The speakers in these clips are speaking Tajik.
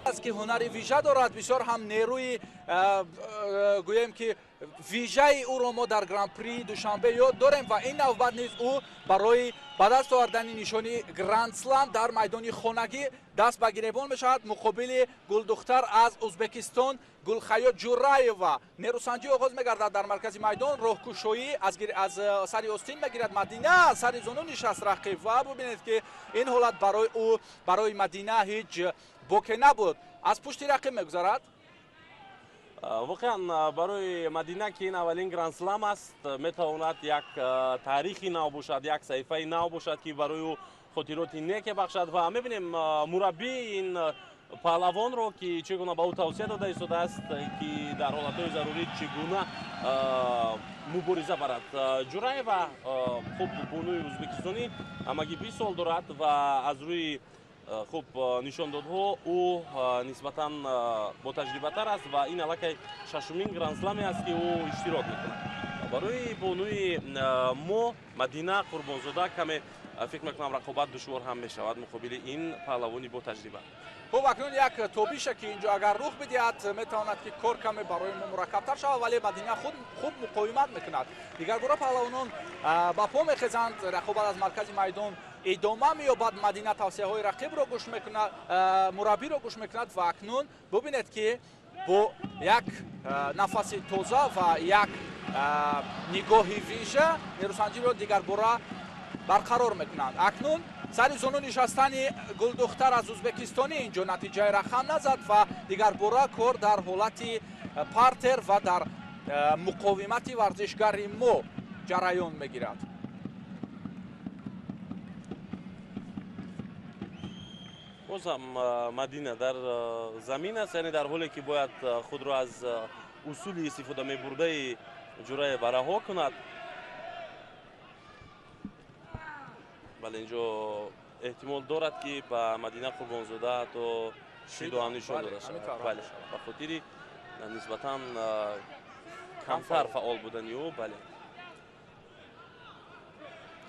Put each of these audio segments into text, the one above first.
Аст, ки ҳунари вижа дорад, бисёр ҳам нерӯи, гӯем ки, вижаи ӯро мо дар Гран-при Душанбе ёд дорем ва ин навбат низ ӯ барои ба даст овардани нишони Гранд-слам дар майдони хонагӣ даст ба гиребон мешавад муқобили гулдухтар аз Узбекистон Гулхаё Ҷураева. Нерӯсанҷӣ оғоз мегардад дар маркази майдон. Роҳкушоӣ аз сари остин мегирад Мадина, сари зону нишаст рақиб ва бубинед, ки ин ҳолат барои ӯ, барои Мадина ҳеҷ боке набуд, аз пушти рақиб мегузарад. Воқеан, барои Мадина, ки ин аввалин грандслам аст, метавонад як таърихи нав бошад, як саҳифаи нав бошад, ки барои ӯ хотироти неке бахшад. Ва мебинем мураббии ин паҳлавонро, ки чӣ гуна ба ӯ тавсия дода истодааст, ки дар ҳолатҳои зарурӣ чӣ гуна мубориза барад. Ҷураева, хуб, бонуи ӯзбекистонӣ, ҳамагӣ 20 сол дорад ва аз рӯи, хуб, нишондодҳо ӯ нисбатан ботаҷрибатар аст ва ин аллакай шашумин грандсламе аст, ки ӯ иштирок мекунад. Барои бонуи мо Мадина Қурбонзода каме, фикр мекунам, рақобат душвор ҳам мешавад муқобили ин паҳлавони ботаҷриба. Хуб, акнун як тобиша, ки инҷо агар рух бидиҳад, метавонад, ки кор каме барои мо мураккабтар шавад, вале Мадина худ хуб муқовимат мекунад. Дигарбора паҳлавонон ба по мехезанд, рақобат аз маркази майдон идома меёбад. Мадина тавсияҳои рақибро гӯш мекунад, мураббиро гӯш мекунад ва акнун бубинед, ки бо як нафаси тоза ва як нигоҳи вижа нерӯсанҷиро дигарбора барқарор мекунанд. Акнун сари зону нишастани гулдухтар аз узбекистонӣ инҷо натиҷаи рақам назад ва дигарбора кор дар ҳолати партер ва дар муқовимати варзишгари мо ҷараён мегирад. Боз ҳам Мадина дар замин аст, яъне дар ҳоле ки бояд худро аз усули истифода мебурдаи Ҷураева раҳо кунад. Бале, инҷо эҳтимол дорад, ки ба Мадина Қурбонзода ҳатто шидо ҳам нишон дода шавад, бале, ба хотири нисбатан камтар фаъол будани ӯ, бале.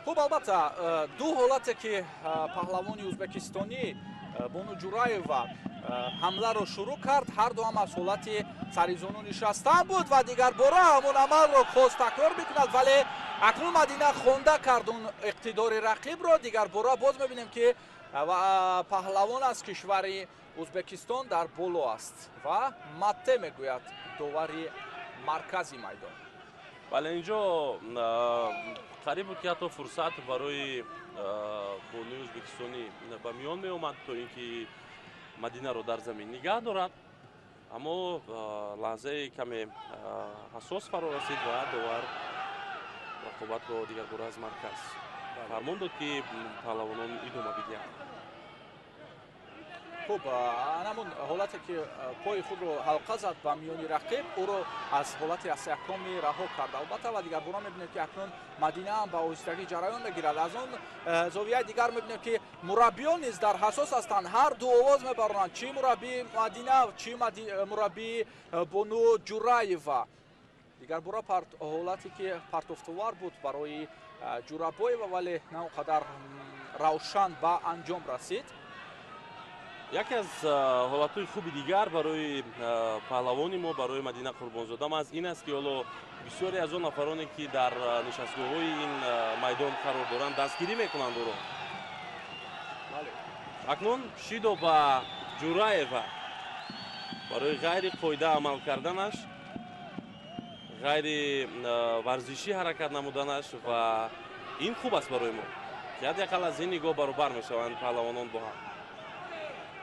Хуб, албатта, ду ҳолате, ки паҳлавони узбекистонӣ бону Ҷураева ҳамларо шурӯъ кард, ҳар ду ҳам аз ҳолати саризону нишастан буд ва дигарбора ҳамон амалро хост такрор мекунад, вале акнун Мадина хонда кард он иқтидори рақибро. Дигарбора боз мебинем, ки паҳлавон аз кишвари Узбекистон дар боло аст ва матте мегӯяд довари маркази майдон. Бале, инҷо қариб буд, ки ҳатто фурсат барои бонуи ӯзбекистонӣ ба миён меомад, то ин ки Мадинаро дар замин нигаҳ дорад, аммо лаҳзаи каме ҳассос фаро расид ва довар рақобатро дигарбора аз марказ фармон дод, ки паҳлавонон идома бидиҳанд. Хуб, ҳамон ҳолате, ки пои худро ҳалқа зад ба миёни рақиб, ӯро аз ҳолати асякоми раҳо кард, албатта. Ва дигарбора мебинем, ки акнун Мадина ҳам ба оҳистагӣ ҷараён мегирад. Аз он зовияи дигар мебинем, ки мураббиён низ дар ҳассос ҳастанд, ҳар ду овоз мебаронанд, чӣ мураббии Мадина, чӣ мураббии бону Ҷураева. Дигарбора ҳолате, ки партофтовар буд барои Ҷурабоева, вале на он қадар равшан ба анҷом расид. Яке аз ҳолатҳои хуби дигар барои паҳлавони мо, барои Мадина Қурбонзода, маҳз ин аст, ки ҳоло бисёре аз он нафароне, ки дар нишастгоҳҳои ин майдон қарор доранд, дастгирӣ мекунанд ӯро. Акнун шидо ба Ҷураева барои ғайри қоида амал карданаш, ғайри варзишӣ ҳаракат намуданаш. Ва ин хуб аст барои мо, ки ҳадди ақал аз ин нигоҳ баробар мешаванд паҳлавонон бо ҳам.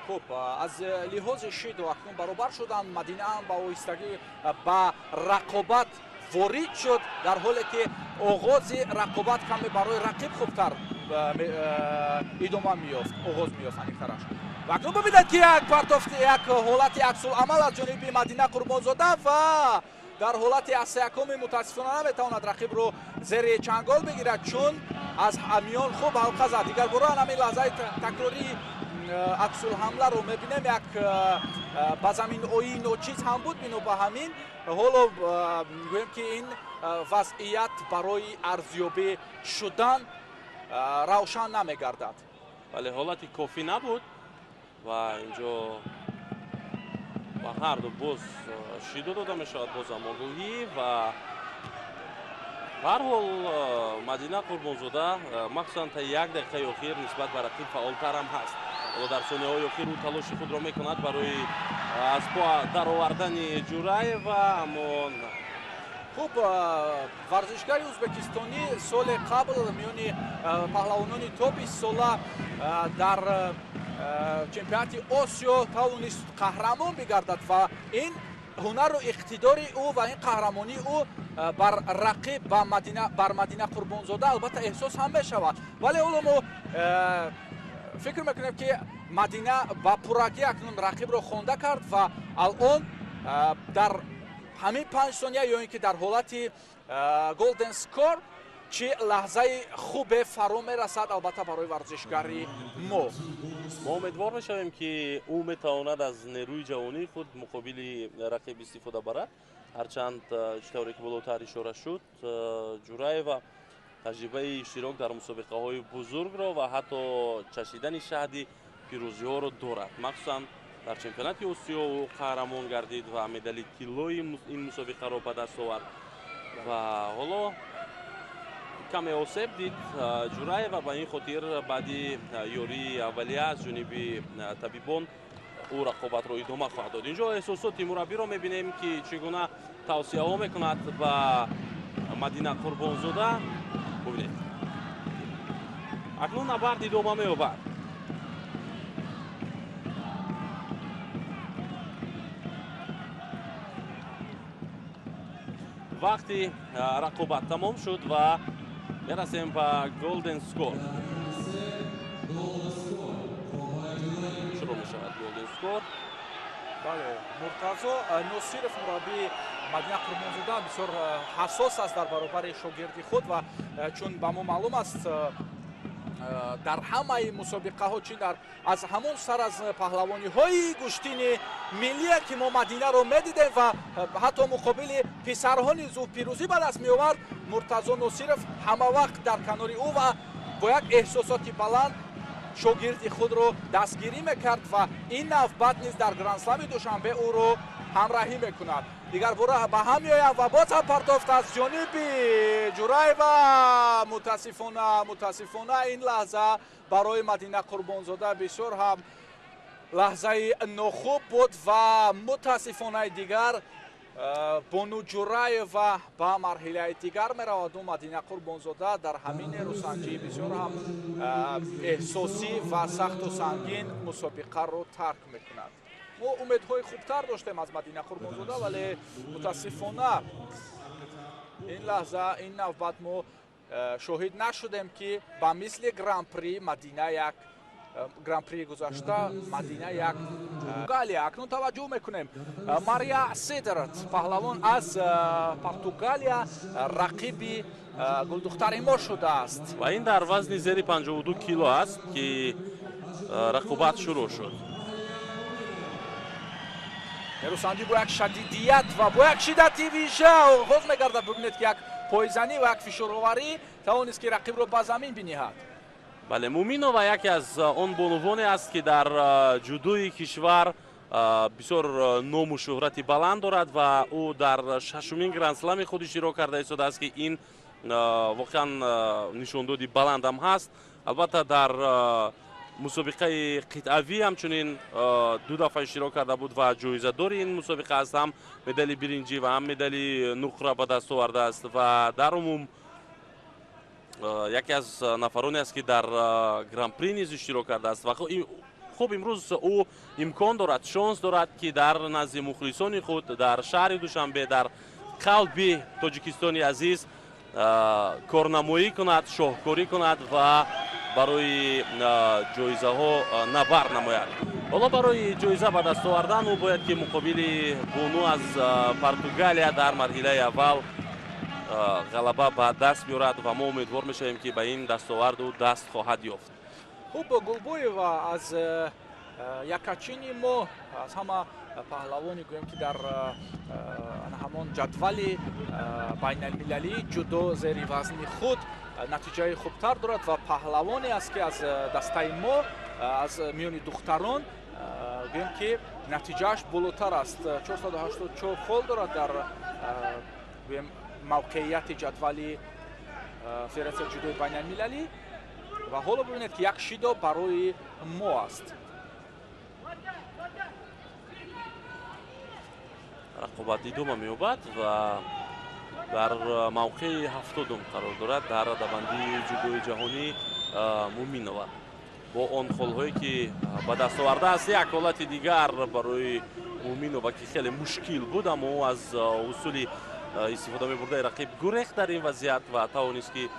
Хуб, аз лиҳози шидо акнун баробар шуданд. Мадина ҳам ба оҳистагӣ ба рақобат ворид шуд, дар ҳоле ки оғози рақобат каме барои рақиб хубтар идома меёфт, оғоз меёфт аниқтараш. Ва акнун бибинед, ки як партофти, як ҳолати аксуламал аз ҷониби Мадина Қурбонзода ва дар ҳолати асякуми мутаассифона наметавонад рақибро зери чангол бигирад, чун аз миён хуб ҳалқа зад. Дигарбора ҳамин лаҳзаи такрории аксулҳамларо мебинем. Як ба заминоии ночиз ҳам буд, бино ба ҳамин ҳоло гӯем, ки ин вазъият барои арзёбӣ шудан равшан намегардад. Бале, ҳолати кофӣ набуд ва инҷо Ба ҳарду боз шидо дода мешавад, боз ҳам огоҳӣ ва ба ҳар ҳол Мадина Қурбонзода махсусан та як дақиқаи охир нисбат ба рақиб фаъолтар ҳам ҳаст. Ҳоло дар сонияҳои охир ӯ талоши худро мекунад барои аз по даровардани Ҷураева, аммо Хуб, варзишгари ӯзбекистонӣ соли қабл миёни паҳлавонони то 20 сола дар чемпионати Осиё тавонист қаҳрамон бигардад ва ин ҳунару иқтидори ӯ ва ин қаҳрамонии ӯ бар рақиб ба Мадина, бар Мадина Қурбонзода албатта эҳсос ҳам мешавад. Вале ҳоло мо фикр мекунем, ки Мадина ба пуррагӣ акнун рақибро хонда кард ва алон дар ҳамин 5 сония ё ин ки дар ҳолати golden score чӣ лаҳзаи хубе фаро мерасад, албатта, барои варзишгари мо. Мо умедвор мешавем, ки ӯ метавонад аз нерӯи ҷавонии худ муқобили рақиб истифода барад. Ҳарчанд, чӣ тавре ки болотар ишора шуд, Ҷураева таҷрибаи иштирок дар мусобиқаҳои бузургро ва ҳатто чашидани шаҳди пирӯзиҳоро дорад. Махсусан дар чемпионати Осиё ӯ қаҳрамон гардид ва медали тиллои ин мусобиқаро ба даст овард. Ва ҳоло каме осеб дид Ҷураева, ба ин хотир баъди ёрии аввалия аз ҷониби табибон ӯ рақобатро идома хоҳад дод. Инҷо эҳсосоти мураббиро мебинем, ки чӣ гуна тавсияҳо мекунад ба Мадина Қурбонзода. Бубинед, акнун набард идома меёбад. Вақти рақобат тамом шуд ва мерасем ба golden score. Шурӯъ мешавад golden score. Бале, Муртазо Носиров, мураббии Мадина Қурбонзода, бисёр ҳассос аст дар баробари шогирди худ ва чун ба мо маълум аст, дар ҳамаи мусобиқаҳо, чи дар аз ҳамон сар аз паҳлавониҳои гӯштини миллие, ки мо Мадинаро медидем ва ҳатто муқобили писарҳо низ ӯ пирӯзӣ ба даст меовард, Муртазо Носиров ҳама вақт дар канори ӯ ва бо як эҳсосоти баланд шогирди худро дастгирӣ мекард ва ин навбат низ дар Грандслами Душанбе ӯро ҳамраҳӣ мекунад. Дигар бора ба ҳам меоянд ва боз ҳам партофт аз ҷониби Ҷураева. Мутаассифона, мутаассифона, ин лаҳза барои Мадина Қурбонзода бисёр ҳам лаҳзаи нохуб буд ва мутаассифонаи дигар бону Ҷураева ба марҳилаи дигар мераваду Мадина Қурбонзода дар ҳамин нерӯсанҷии бисёр ҳам эҳсосӣ ва сахту сангин мусобиқаро тарк мекунад. Мо умедҳои хубтар доштем аз Мадина Қурбонзода, вале мутаассифона ин лаҳза, ин навбат мо шоҳид нашудем, ки ба мисли Гран-при Мадина, як Гран-прии гузашта Мадина як Португалия. Акнун таваҷҷӯҳ мекунем, Мария Седерт, паҳлавон аз Португалия, рақиби гулдухтари мо шудааст. Ва ин дар вазни зери 52 кило аст, ки рақобат шурӯъ шуд. Нерӯсанҷӣ бо як шадидият ва бо як шиддати вижа оғоз мегардад. Бибинед, ки як пойзанӣ ва як фишороварӣ тавонист, ки рақибро ба замин биниҳад. Бале, Муминова яке аз он бонувоне аст, ки дар ҷудои кишвар бисёр ному шӯҳрати баланд дорад ва ӯ дар шашумин Грандслами худ иштирок карда истодааст, ки ин воқеан нишондоди баландам ҳаст. Албатта, дар мусобиқаи қитъавӣ ҳамчунин ду дафъа иштирок карда буд ва ҷоизадори ин мусобиқа аст, ҳам медали биринҷӣ ва ҳам медали нуқра ба даст овардааст ва дар умум яке аз нафароне аст, ки дар Гран-при низ иштирок кардааст. Ва хуб, имрӯз ӯ имкон дорад, шонс дорад, ки дар назди мухлисони худ, дар шаҳри Душанбе, дар қалби Тоҷикистони азиз корнамоӣ кунад, шоҳкорӣ кунад ва барои ҷоизаҳо набард намояд. Ҳоло барои ҷоиза ба даст овардан ӯ бояд, ки муқобили бону аз Португалия дар марҳилаи аввал ғалаба ба даст биёрад ва мо умедвор мешавем, ки ба ин дастовард ӯ даст хоҳад ёфт. Хуб, Гулбоева аз якачини мо, аз ҳама паҳлавоне, гӯем, ки дар ҳамон ҷадвали байналмилалии ҷудо зери вазни худ натиҷаи хубтар дорад ва паҳлавоне аст, ки аз дастаи мо, аз миёни духтарон, гӯем, ки Натиҷааш болотар аст, 484 хол дорад дар мавқеияти ҷадвали Федератсияи ҷудои байналмилалӣ. Ва ҳоло бибинед, ки як шидо барои мо аст. Рақобат идома меёбад ва дар мавқеи 70-ум қарор дорад дар радабандии ҷудои ҷаҳонӣ Муминова бо он холҳое, ки ба даст овардааст. Як ҳолати дигар барои Муминова, ки хеле мушкил буд, аммо ӯ аз усули истифода мебурдаи рақиб гурехт дар ин вазъият ва тавонист, ки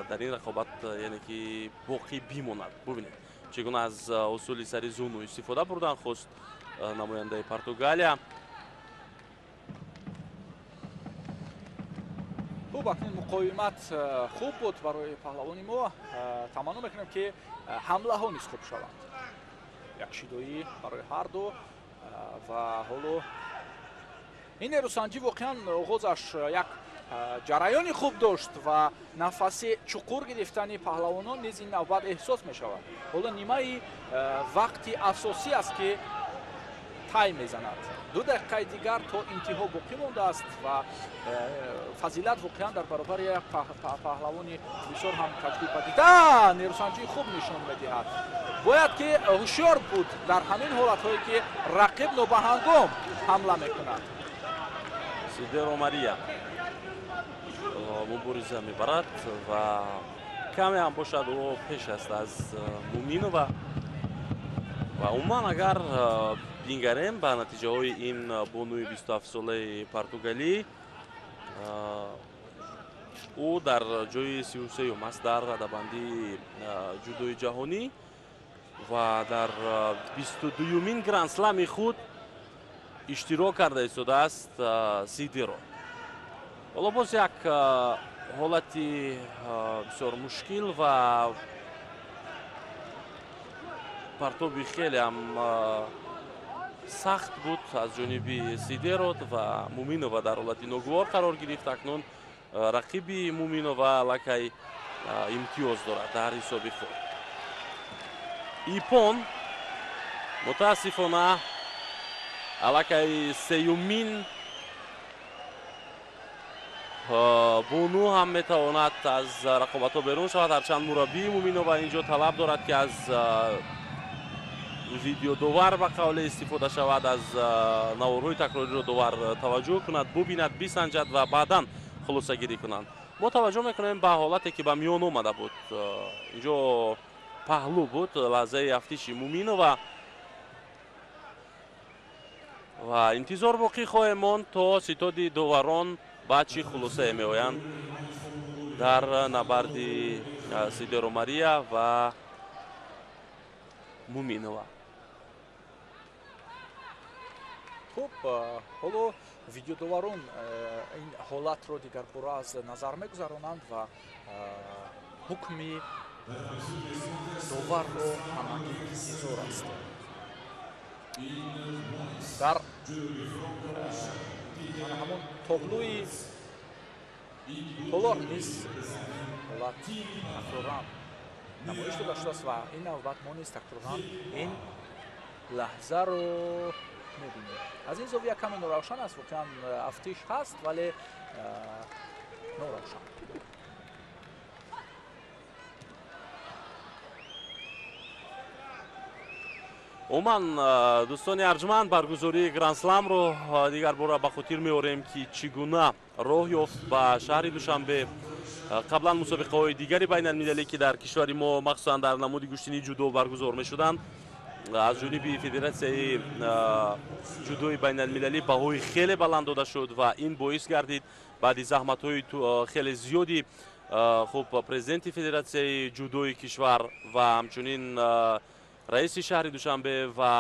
дар ин рақобат, яъне ки боқӣ бимонад. Бубинед, чӣ гуна аз усули сари зуну истифода бурдан хост намояндаи Португалия. Хуб, акнун муқовимат хуб буд барои паҳлавони мо. Таманно мекунем, ки ҳамлаҳо низ хуб шаванд. Як шидоӣ барои ҳар ду. Ва ҳоло ин нерӯсанҷӣ воқеан оғозаш як ҷараёни хуб дошт ва нафаси чуқур гирифтани паҳлавонон низ ин навбат эҳсос мешавад. Ҳоло нимаи вақти асосӣ аст, ки тай мезанад. 2 дақиқаи дигар то интиҳо боқӣ мондааст ва Фазилат воқеан дар баробари як паҳлавони бисёр ҳам таҷрибадида нерӯсанҷии хуб нишон медиҳад. Бояд ки ҳушёр буд дар ҳамин ҳолатҳое, ки рақиб нобаҳангом ҳамла мекунад. Сидеро Мария мубориза мебарад ва каме ҳам бошад, ӯ пеш аст аз Муминова. Ва умуман, агар бингарем ба натиҷаҳои ин бонуи 27-солаи португалӣ, ӯ дар ҷои 33-юм аст дар радабандии ҷудои ҷаҳонӣ ва дар 22-юмин грандслами худ иштирок карда истодааст Сидеро. Ҳоло боз як ҳолати бисёр мушкил ва партоби хеле ҳам сахт буд аз ҷониби Сидеро ва Муминова дар ҳолати ногувор қарор гирифт. Акнун рақиби Муминова аллакай имтиёз дорад дар ҳисоби худ. Ипон мутаассифона аллакай сеюмин бону ҳам метавонад аз рақобатҳо берун шавад, ҳарчанд мураббии Муминова инҷо талаб дорад, ки аз видеодовар ба қавле истифода шавад, аз наворҳои такрориро довар таваҷҷӯҳ кунад, бубинад, бисанҷад ва баъдан хулосагирӣ кунанд. Мо таваҷҷӯҳ мекунем ба ҳолате, ки ба миён омада буд. Инҷо паҳлӯ буд лаҳзаи афтиши Муминова ва интизор боқӣ хоҳем монд, то ситоди доварон ба чӣ хулосае меоянд дар набарди Сидеро Мария ва Муминова. Хуб, ҳоло видеодоварон ин ҳолатро дигарбора аз назар мегузаронанд ва ҳукми доварро ҳамагӣ интизор аст. Дар ҳамон тоблӯи толор низ ҳолат такроран намоиш дода шудааст ва ин навбат мо низ такроран ин лаҳзаро мебинем. Аз ин зовия каме норавшан аст, воқеан афтиш ҳаст, вале норавшан. Умуман, дӯстони арҷманд, баргузории грандсламро дигар бора ба хотир меорем, ки чӣ гуна роҳ ёфт ба шаҳри Душанбе. Қаблан мусобиқаҳои дигари байналмилалӣ, ки дар кишвари мо, махсусан дар намуди гӯштини ҷудо баргузор мешуданд, аз ҷониби Федератсияи ҷудои байналмилалӣ баҳои хеле баланд дода шуд ва ин боис гардид баъди заҳматҳои хеле зиёди хуб президенти Федератсияи ҷудои кишвар ва ҳамчунин раиси шаҳри Душанбе ва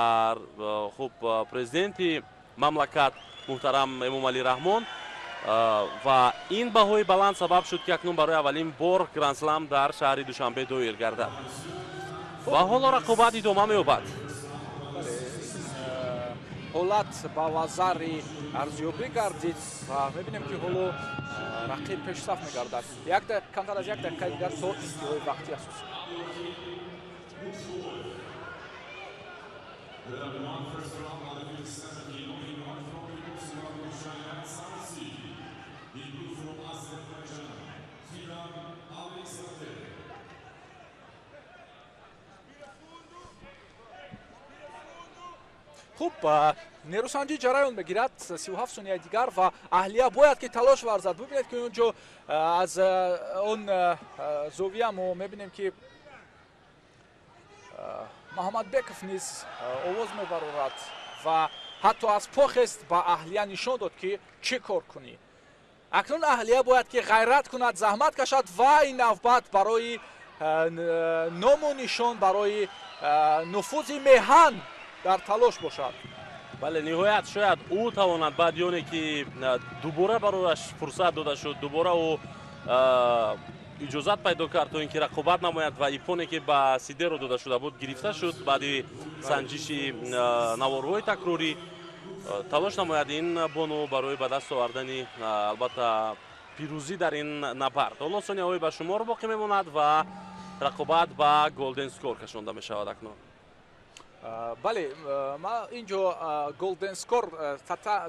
хуб президенти мамлакат муҳтарам Эмомалӣ Раҳмон. Ва ин баҳои баланд сабаб шуд, ки акнун барои аввалин бор грандслам дар шаҳри Душанбе доир гардад ва ҳоло рақобат идома меёбад. Ҳолат ба вазари арзёбӣ гардид ва мебинем, ки ҳоло рақиб пешсаф мегардад. Камтар аз як дақиқаи дигар то интиҳои вақти асосӣ. Хуб, нерӯсанҷӣ ҷараён мегирад, 37 сонияи дигар, ва Аҳлия бояд ки талош варзад. Бубинед, ки он ҷо аз он зовия мо мебинем, ки Маҳаммадбеков низ овоз мебарорад ва ҳатто аз по хест, ба Аҳлия нишон дод, ки чӣ кор кунӣ. Акнун Аҳлия бояд ки ғайрат кунад, заҳмат кашад ва ин навбат барои ному нишон, барои нуфузи меҳан дар талош бошад. Бале, ниҳоят шояд ӯ тавонад, баъди оне ки дубора барояш фурсат дода шуд, дубора ӯ иҷозат пайдо кард, то ин ки рақобат намояд, ва иппоне ки ба Сидеро дода шуда буд, гирифта шуд баъди санҷиши наворҳои такрорӣ. Талош намояд ин бону барои ба даст овардани, албатта, пирӯзӣ дар ин набард. Ҳоло сонияҳои ба шумор боқӣ мемонад ва рақобат ба голден скор кашонда мешавад акнун. Бале, ма ин ҷо голден скор,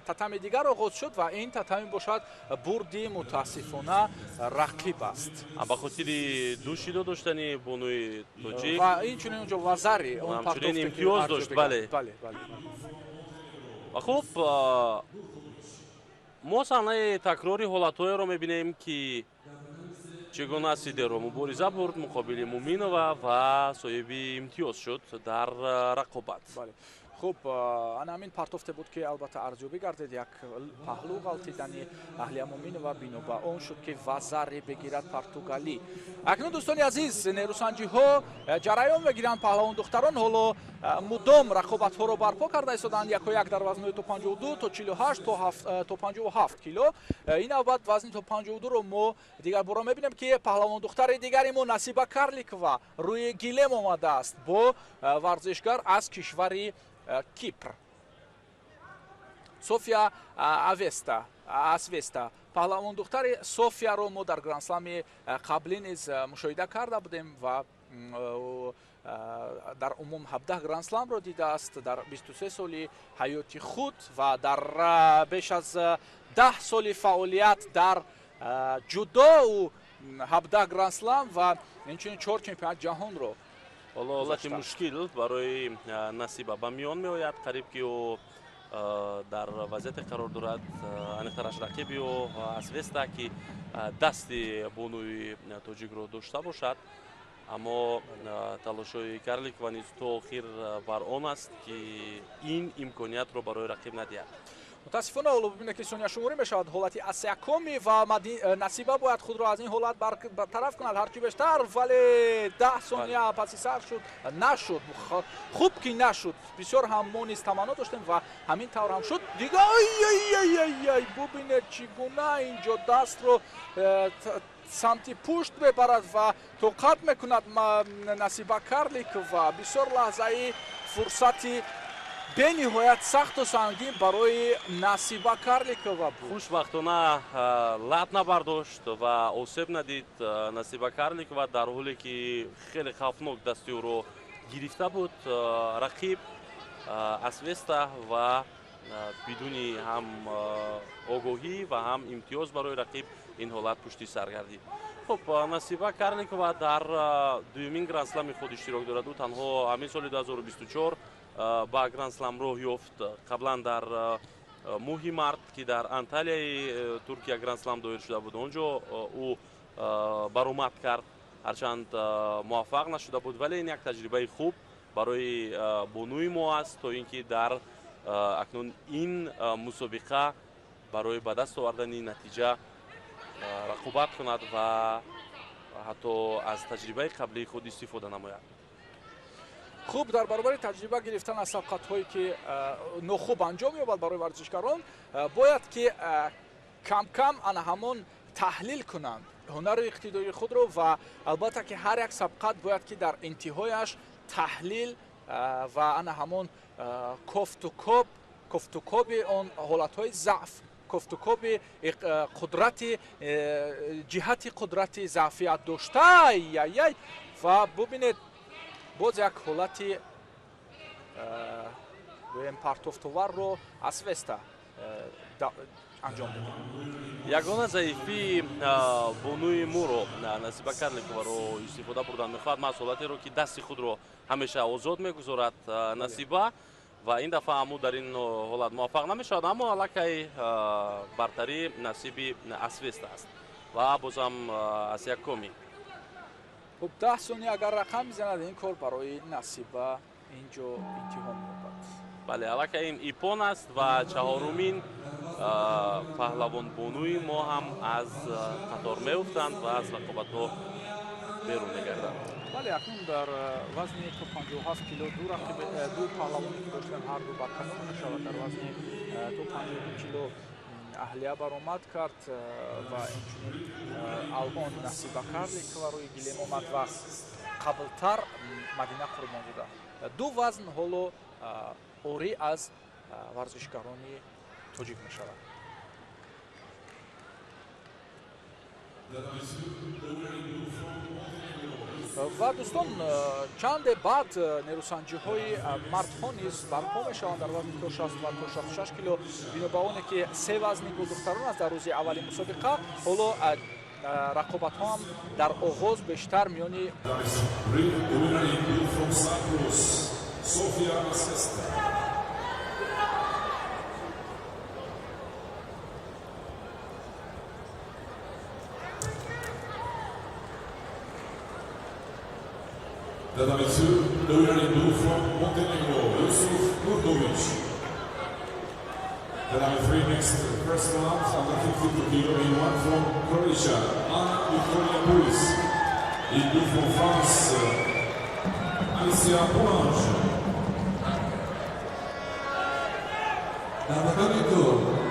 татами дигар оғоз шуд ва ин татами бошад, бурди мутаассифона рақиб аст. Ба хотири ду шидо доштани бонуи тоҷик ва инчунин онҷо вазари он. Ҳамчунин имтиёз дошт, бале. Ва хуб, мо саҳнаи такрори ҳолатҳоеро мебинем, ки чӣ гуна Сидеро мубориза бурд муқобили Муминова ва соҳиби имтиёз шуд дар рақобат. Хуб, ана ҳамин партофте буд, ки албатта арзёбӣ гардид. Як паҳлӯ ғалтидани Аҳлия Муминова бино ба он шуд, ки вазаре бигирад португалӣ. Акнун, дӯстони азиз, нерӯсанҷиҳо ҷараён мегиранд. Паҳлавон духтарон ҳоло мудом рақобатҳоро барпо карда истоданд яко як дар вазнҳои то 52, то 48, то 57 кило. Ин навбат вазни то 52-ро мо дигарбора мебинем, ки паҳлавон духтари дигари мо Насиба Карликова рӯи гилем омадааст бо варзишгар аз кишвари Кипр, София Авеста Асвеста. Паҳлавон духтари Софияро мо дар грандслами қаблӣ низ мушоҳида карда будем ва дар умум 17 грандсламро дидааст дар 23 соли ҳаёти худ ва дар беш аз 10 соли фаъолият дар ҷудо ӯ 17 грандслам ва инчунин чор чемпионати ҷаҳонро. Ҳоло ҳолати мушкил барои Насиба ба миён меояд. Қариб ки ӯ дар вазъияте қарор дорад, аниқтараш рақиби ӯ Асвеста, ки дасти бонуи тоҷикро дошта бошад, аммо талошҳои Карликова низ то охир бар он аст, ки ин имкониятро барои рақиб надиҳад. Мутаассифона, ҳоло бибинед, ки сонияшуморӣ мешавад, ҳолати асякоми, ва Насиба бояд худро аз ин ҳолат бартараф кунад ҳарчи бештар, вале 10 сония паси сар шуд. Нашуд, хуб ки нашуд. Бисёр ҳам мо низ таманно доштем ва ҳамин тавр ҳам шуд. Дига ай, бубинед, чӣ гуна инҷо дастро самти пушт мебарад ва тоқат мекунад Насиба Карликова. Бисёр лаҳзаи фурсати бениҳоят сахту сангин барои Насиба Карликова буд. Хушбахтона, лат набардошт ва осеб надид Насиба Карликова, дар ҳоле ки хеле хавфнок дасти ӯро гирифта буд рақиб Асвеста, ва бидуни ҳам огоҳӣ ва ҳам имтиёз барои рақиб ин ҳолат пушти сар гардид. Хуб, Насиба Карликова дар дуюмин грандслами худ иштирок дорад. Ӯ танҳо ҳамин соли 2024 ба грандслам роҳ ёфт. Қаблан дар моҳи март, ки дар Анталияи Туркия грандслам доир шуда буд, он ҷо ӯ баромад кард, ҳарчанд муваффақ нашуда буд, вале ин як таҷрибаи хуб барои бонуи мо аст, то ин ки дар акнун ин мусобиқа барои ба даст овардани натиҷа рақобат кунад ва ҳатто аз таҷрибаи қаблии худ истифода намояд. Хуб, дар баробари таҷриба гирифтан аз сабқатҳое, ки нохуб анҷом меёбад барои варзишгарон, бояд ки камкам ана ҳамон таҳлил кунанд ҳунару иқтидори худро ва албатта ки ҳар як сабқат бояд ки дар интиҳояш таҳлил ва ана ҳамон кофтукоб, кофтукоби он ҳолатҳои заъф, кофтукоби қудрати, ҷиҳати қудрати заъфият дошта. Яй, ва бубинед, боз як ҳолати Гӯем, партофтоварро Асвеста анҷом медиҳад. Ягона заифии бонуи моро, Насиба Карликоваро, истифода бурдан мехоҳад, маҳз ҳолатеро, ки дасти худро ҳамеша озод мегузорад Насиба, ва ин дафъа ҳаму дар ин ҳолат муваффақ намешавад, аммо аллакай бартарӣ насиби Асвеста аст ва бозам Асия Коми. Хуб, 10 сония агар рақам мезанад, ин кор барои Насиба ин ҷо интиҳо меёбад. Бале, аллакай ин ипон аст ва чаҳорумин паҳлавонбонуи мо ҳам аз қатор меуфтанд ва аз рақобатҳо берун мегарданд. Бале, акнун дар вазни то 57 кило ду рақиб, ду паҳлавоне ки доштем, ҳар ду барканор мешавад. Дар вазни то 52 кило Аҳлия баромад кард ва инчунин алон Насиба Карликова рӯи гилем омад ва қаблтар Мадина Қурбонзода. Ду вазн ҳоло орӣ аз варзишгарони тоҷик мешавад. Ва дӯстон, чанде баъд нерӯсанҷиҳои мардҳо низ барпо мешаванд дар вазни то 60 ва то 66 кило. Бино ба оне ки се вазни гулдухтарон аст дар рӯзи аввали мусобиқа, ҳоло рақобатҳо ҳам дар оғоз бештар миёни Sofia Asvesta. Tatami 2, the winner in blue from Montenegro, Yusuf Nurkovic. Tatami 3, next first round, under 52 kilo in one from Croatia, Anna Victoria Pulis. In blue from France, Alicia Poulange. Дар татами ду,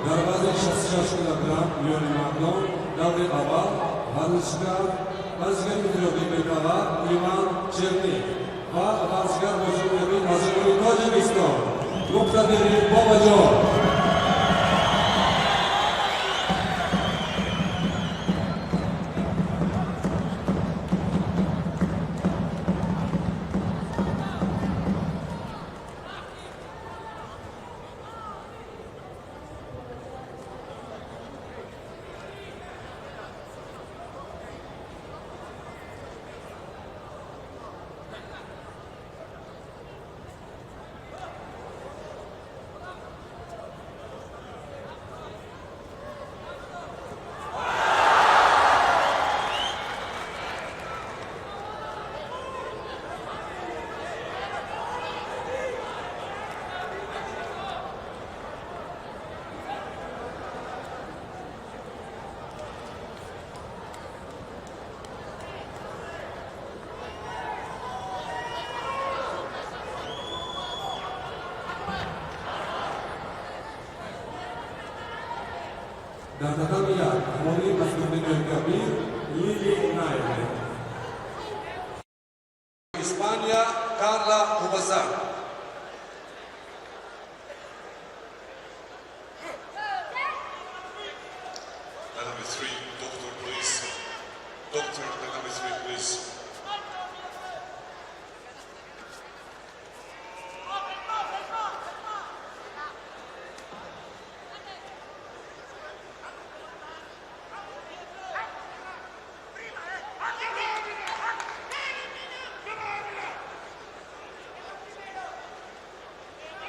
дар вазни 66 килограмм миёни мардон, даври аввал, варзишгари иттиҳоди бетавар Иван Черник ва варзишгар бо ҷумҳурии аз ҷумҳурии Тоҷикистон Муқтадири Бобоҷон. Дар татами як, ғолиб аз турнири Кабир Лили Найре. Испания, Карла Кубасан. Tatami 3, doctor, please. Doctor, tatami 3, please.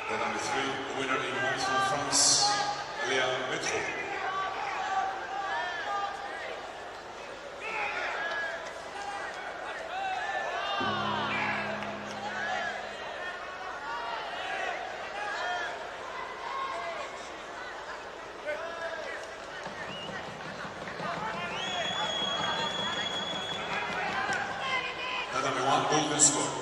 Tatami 3, winner in white from France, Léa Metro. Tatami 1, golden score.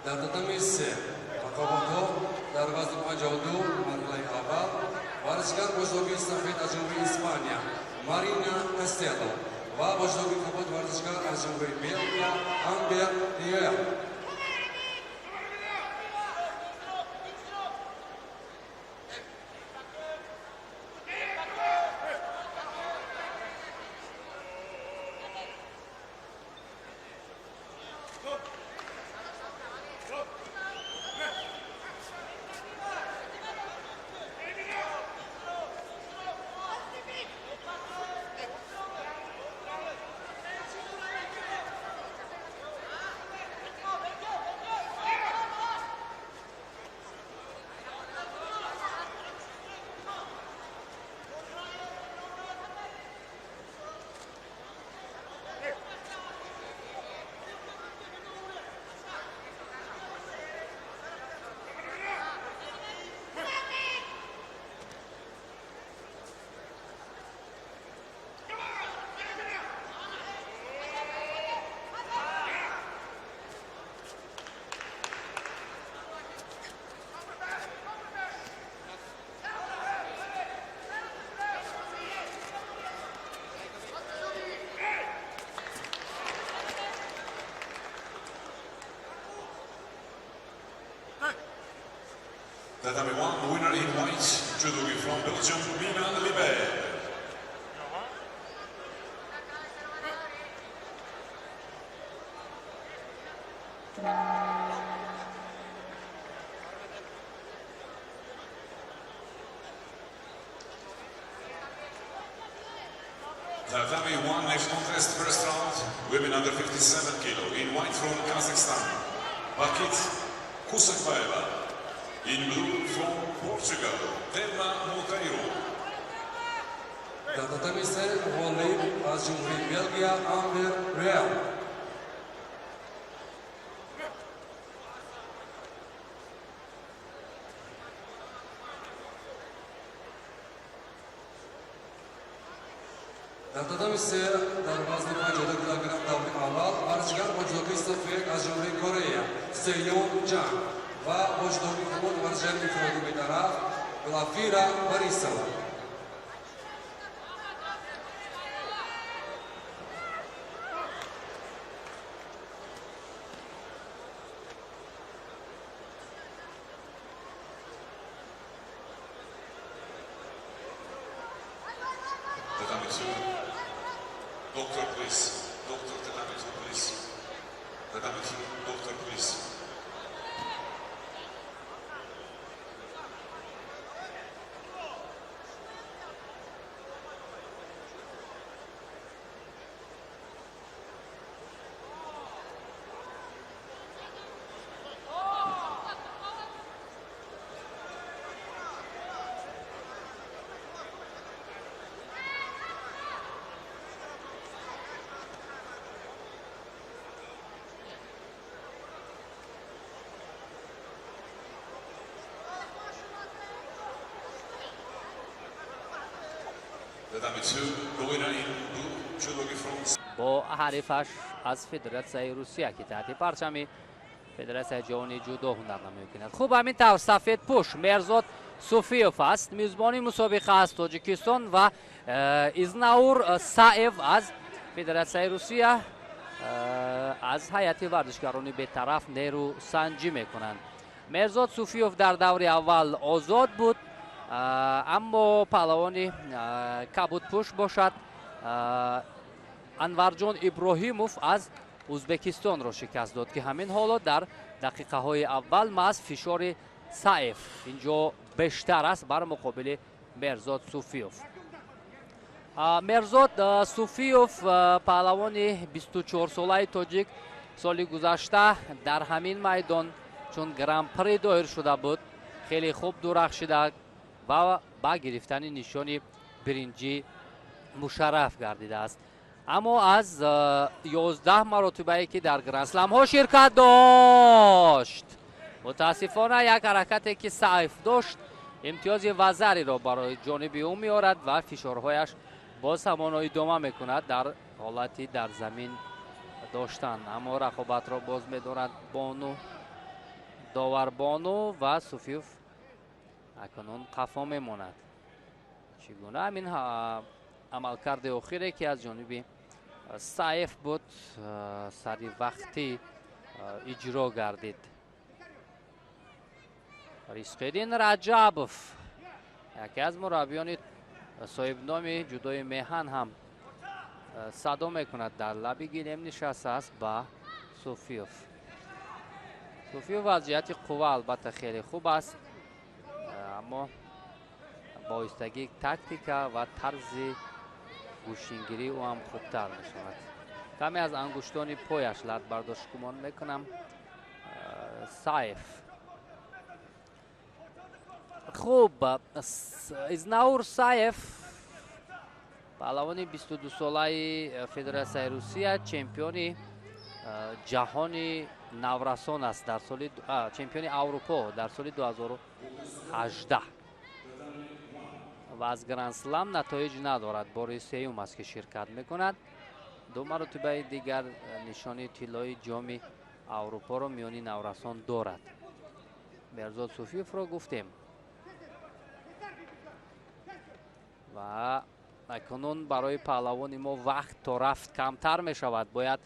Дар татами се, рақобатҳо дар вазни 52, марҳилаи аввал, варзишгар бо ҳиҷоби сафед аз ҷумҳурии Испания Марина Кастелло ва бо ҷудогии кабуд варзишгар аз ҷумҳурии Белгия Амбер Риел. Tatami 1, winner in white, judogi from Belgium, Mina Libert. Tatami 1, next contest, first round, women under 57 kilo, in white from Kazakhstan, Bakit Kusakbaeva. In blue from Portugal, Telma Monteiro. Дар татами се ғолиб аз ҷумҳурии Белгия Амбер Риел. Дар татами се дар вазни 52 килограмм даври аввал варзишгар бо ҷудогии сафед аз ҷумҳурии Корея Сеён Ҷанг ва бо ҷудогии кабуд варзишгари инфиродӣ бетараф Глафира Борисова. Tatami 2, doctor please. Doctor tatami 2 please. Tatami 2, doctor please. Tatami 2, the winner in blue, judogi from Бо ҳарифаш аз Федератсияи Русия, ки таҳти парчами Федератсияи ҷаҳонии ҷудо ҳунарнамоӣ мекунад. Хуб, ҳамин тавр сафедпӯш Мерзод Суфиев аст, мизбони мусобиқа аз Тоҷикистон ва Изнаур Саев аз Федератсияи Русия аз ҳайати варзишгарони бетараф нерӯсанҷӣ мекунанд. Мерзод Суфиев дар даври аввал озод буд, аммо паҳлавони кабудпӯш бошад Анварҷон Иброҳимов аз Ӯзбекистонро шикаст дод, ки ҳамин ҳоло дар дақиқаҳои аввал маҳз фишори Саев инҷо бештар аст бар муқобили Мерзод Суфиев. Мерзод Суфиев, паҳлавони 24-солаи тоҷик, соли гузашта дар ҳамин майдон чун гран-при доир шуда буд, хеле хуб дурахшида ва ба гирифтани нишони биринҷӣ мушарраф гардидааст. Аммо аз 11 маротибае ки дар грансламҳо ширкат дошт, мутаассифона як ҳаракате ки Саев дошт имтиёзи вазариро барои ҷониби ӯ меорад ва фишорҳояш боз ҳамоно идома мекунад дар ҳолати дар замин доштан. Аммо рақобатро боз медорад бону, доварбону, ва Суфиев акнун қафо мемонад. Чӣ гуна ҳамин Амалкарди охире, ки аз ҷониби Саев буд, сари вақтӣ иҷро гардид. Ризқиддин Раҷабов, яке аз мураббиёни соҳибноми ҷудои меҳан, ҳам садо мекунад. Дар лаби гилем нишастааст ба Суфиёв. Суфиёв аз ҷиҳати қувва албатта хеле хуб аст, аммо ба оҳистагӣ тактика ва тарзи гӯштингирии ӯ ҳам хубтар мешавад. Каме аз ангуштони пояш лат бардошт, гумон мекунам, Саев. Хуб, Изнаур Саев, паҳлавони 22-солаи Федератсияи Русия, чемпиони ҷаҳони наврасон аст дар соли, чемпиони Аврупо дар соли 2018 ва аз Грандслам натоиҷ надорад. Бори сеюм аст, ки ширкат мекунад. Ду маротибаи дигар нишони тиллои Ҷоми Аврупоро миёни наврасон дорад. Мерзод Суфиевро гуфтем ва акнун барои паҳлавони мо вақт то рафт камтар мешавад. Бояд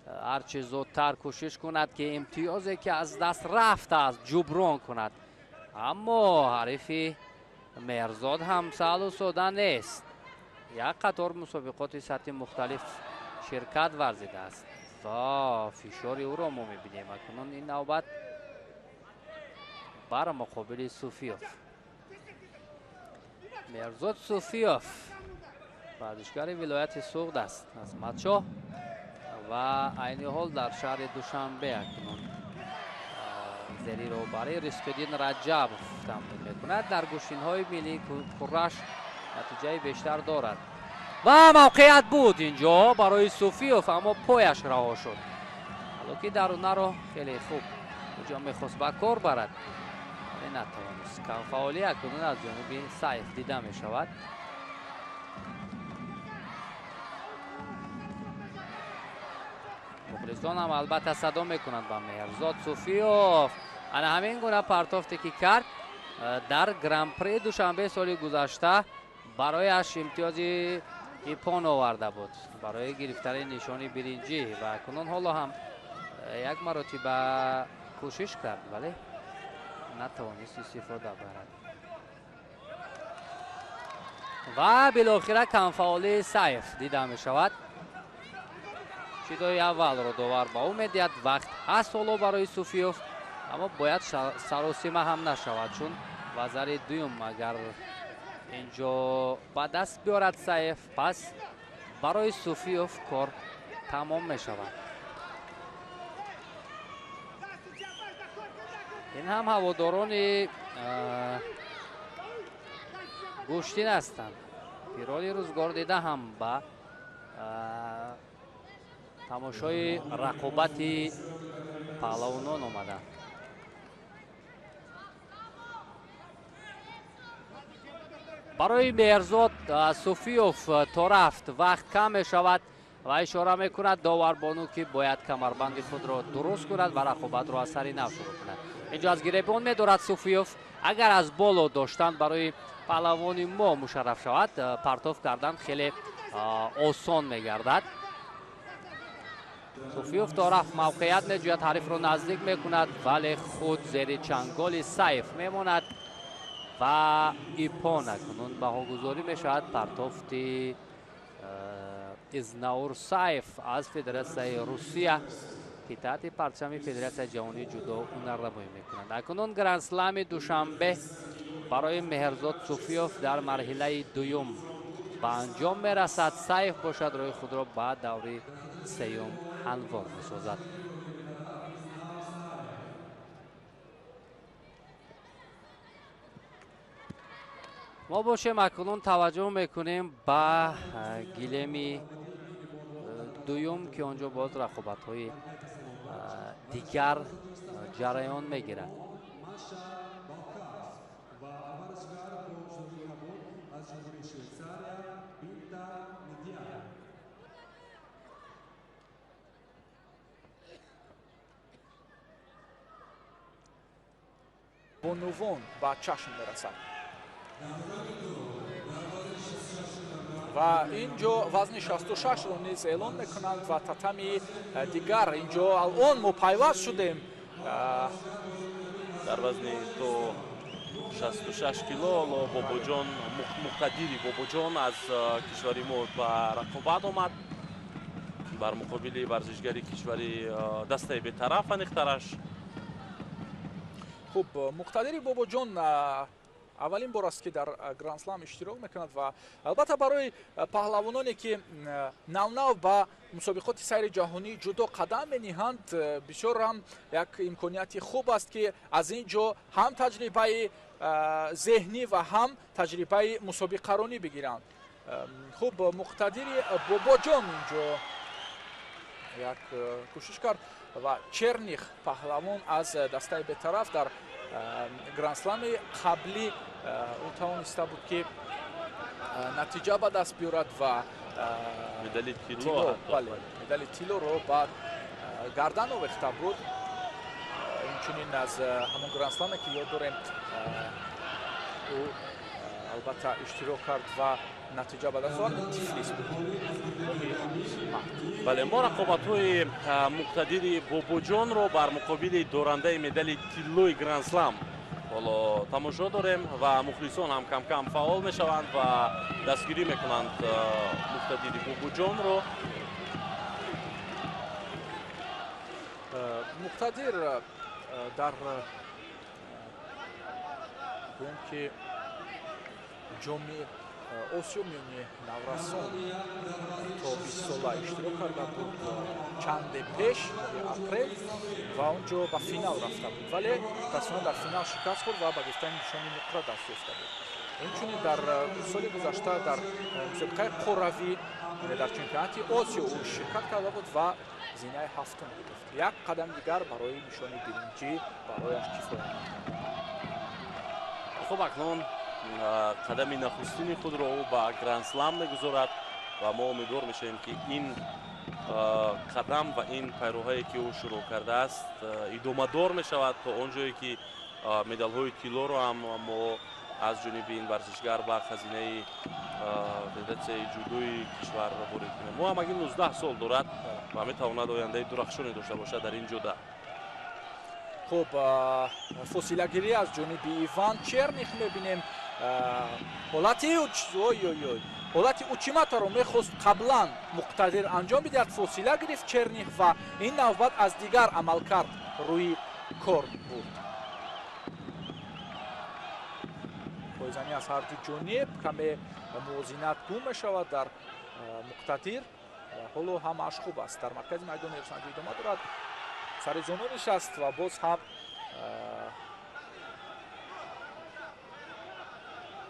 ҳарчи зудтар кӯшиш кунад, ки имтиёзе, ки аз даст рафтааст, ҷуброн кунад. Аммо ҳарифи Мерзод ҳам саҳлу сода нест. Як қатор мусобиқоти сатҳи мухталиф ширкат варзидааст ва фишори ӯро мо мебинем. Акнун ин навбат бар муқобили Суфиёв. Мерзод Суфиёв варзишгари вилояти Суғд аст, аз Матшоҳ, ва айни ҳол дар шаҳри Душанбе акнун зери роҳбарии Ризқиддин Раҷабов тамрин мекунад. Дар гӯштинҳои миллии кураш натиҷаи бештар дорад ва мавқеият буд инҷо барои Суфиёв, аммо пояш раҳо шуд. Ҳоло ки дарунаро хеле хуб куҷо мехост ба кор барад, вале натавонист. Камфаъолӣ акнун аз ҷониби Сайф дида мешавад. Мухлисон ҳам албатта садо мекунанд ба Меҳрзод Суфиёв. Ана ҳамин гуна партофте, ки кард дар Гран-при Душанбе соли гузашта, барояш имтиёзи ипон оварда буд барои гирифтани нишони биринҷӣ ва акнун ҳоло ҳам як маротиба кӯшиш кард, вале натавонист истифода барад. Ва билохира камфаъолии Сайф дида мешавад. Чидои аввалро довар ба ӯ медиҳад. Вақт ҳаст ҳоло барои Суфиёв, аммо бояд саросима ҳам нашавад, чун вазари дуюм агар инҷо ба даст биёрад Сайф, пас барои Суфиёв кор тамом мешавад. Ин ҳам ҳаводорони гӯштин ҳастанд. Пирони рӯзгор дида ҳам ба тамошои рақобати паҳлавонон омаданд. Барои Меҳрзод Суфиёв то рафт вақт кам мешавад ва ишора мекунад доварбону, ки бояд камарбанди худро дуруст кунад ва рақобатро аз сари нав шурӯъ кунад. Инҷо аз гиребон медорад Суфиёв. Агар аз боло доштан барои паҳлавони мо мушарраф шавад, партоф кардан хеле осон мегардад. Суфиёв то рафт мавқеият меҷӯяд, ҳарифро наздик мекунад, вале худ зери чанголи Сайф мемонад ва ипон. Акнун баҳогузорӣ мешавад партофти Изнаур Сайф аз Федератсияи Русия, ки таҳти парчами Федератсияи ҷаҳонии ҷудо ҳунарнамоӣ мекунанд. Акнун Грандслами Душанбе барои Меҳрзод Суфиёв дар марҳилаи дуюм ба анҷом мерасад. Сайф бошад, роҳи худро ба даври сеюм ҳамвор месозад. Мо бошем, акнун таваҷҷӯҳ мекунем ба гилеми дуюм, ки он ҷо боз рақобатҳои дигар ҷараён мегирад. Бонувон ба чашм мерасад. Ва ин ҷо вазни 66-ро низ эълон мекунанд ва татами дигар ин ҷо алон мо пайваст шудем. Дар вазни то 66 кило Бобоҷон, Муқтадири Бобоҷон аз кишвари мо ба рақобат омад бар муқобили варзишгари кишвари дастаи бетараф, аниқтараш. Хуб, Муқтадири Бобоҷон аввалин бор аст, ки дар Грандслам иштирок мекунад ва албатта барои паҳлавононе, ки навнав ба мусобиқоти сайри ҷаҳонии ҷудо қадам мениҳанд, бисёр ҳам як имконияти хуб аст, ки аз ин ҷо ҳам таҷрибаи зеҳнӣ ва ҳам таҷрибаи мусобиқаронӣ бигиранд. Хуб, Муқтадири Бобоҷон ин ҷо як кӯшиш кард ва Черних, паҳлавон аз дастаи бетараф, дар Грандслами қаблӣ ӯ тавониста буд, ки натиҷа ба даст биёрад ва медали тилло. Бале, медали тиллоро ба гардан овехта буд. Инчунин аз ҳамон Грандсламе, ки ёд дорем, ӯ албатта иштирок кард ва натиҷа ба даст овард, Тифлис буд. Бале, мо рақобатҳои Муқтадири Бобоҷонро бар муқобили дорандаи медали тиллои Грандслам ҳоло тамошо дорем ва мухлисон ҳам камкам фаъол мешаванд ва дастгирӣ мекунанд Муқтадири Бобоҷонро. Муқтадир дар, гӯем ки, Ҷоми Осиё миёни наврасон то 20 сола иштирок карда буд чанде пеш, моҳи апрел, ва он ҷо ба финал рафта буд, вале мутаассифона дар финал шикаст хӯрд ва ба гирифтани нишони нуқра даст ёфта буд. Инчунин дар соли гузашта дар мусобиқаи қорравӣ, дар чемпионати Осиё ӯ ширкат карда буд ва зинаи ҳафтум гирифт. Як қадами дигар барои нишони биринҷӣ барояш кифоя мекард. Хуб, акнун қадами нахустини худро ӯ ба Грандслам мегузорад ва мо умедвор мешавем, ки ин қадам ва ин пайроҳае, ки ӯ шурӯъ кардааст, идомадор мешавад то он ҷое, ки медалҳои тиллоро ҳам мо аз ҷониби ин варзишгар ба хазинаи федератсияи ҷудои кишвар ворид кунем. Ӯ ҳамагӣ 19 сол дорад ва метавонад ояндаи дурахшоне дошта бошад дар ин ҷода. Хуб, фосилагирӣ аз ҷониби Иван Черних мебинем. Ҳолати, ой-ой-ой, ҳолати учиматаро мехост қаблан Муқтадир анҷом бидиҳад. Фосила гирифт Черних ва ин навбат аз дигар амалкард рӯи кор бурд. Пойзанӣ аз ҳарду ҷониб, каме мувозинат гум мешавад дар Муқтадир. Ҳоло ҳамааш хуб аст. Дар маркази майдони эрсанҷӣ идома дорад. Сари зону нишаст ва боз ҳам,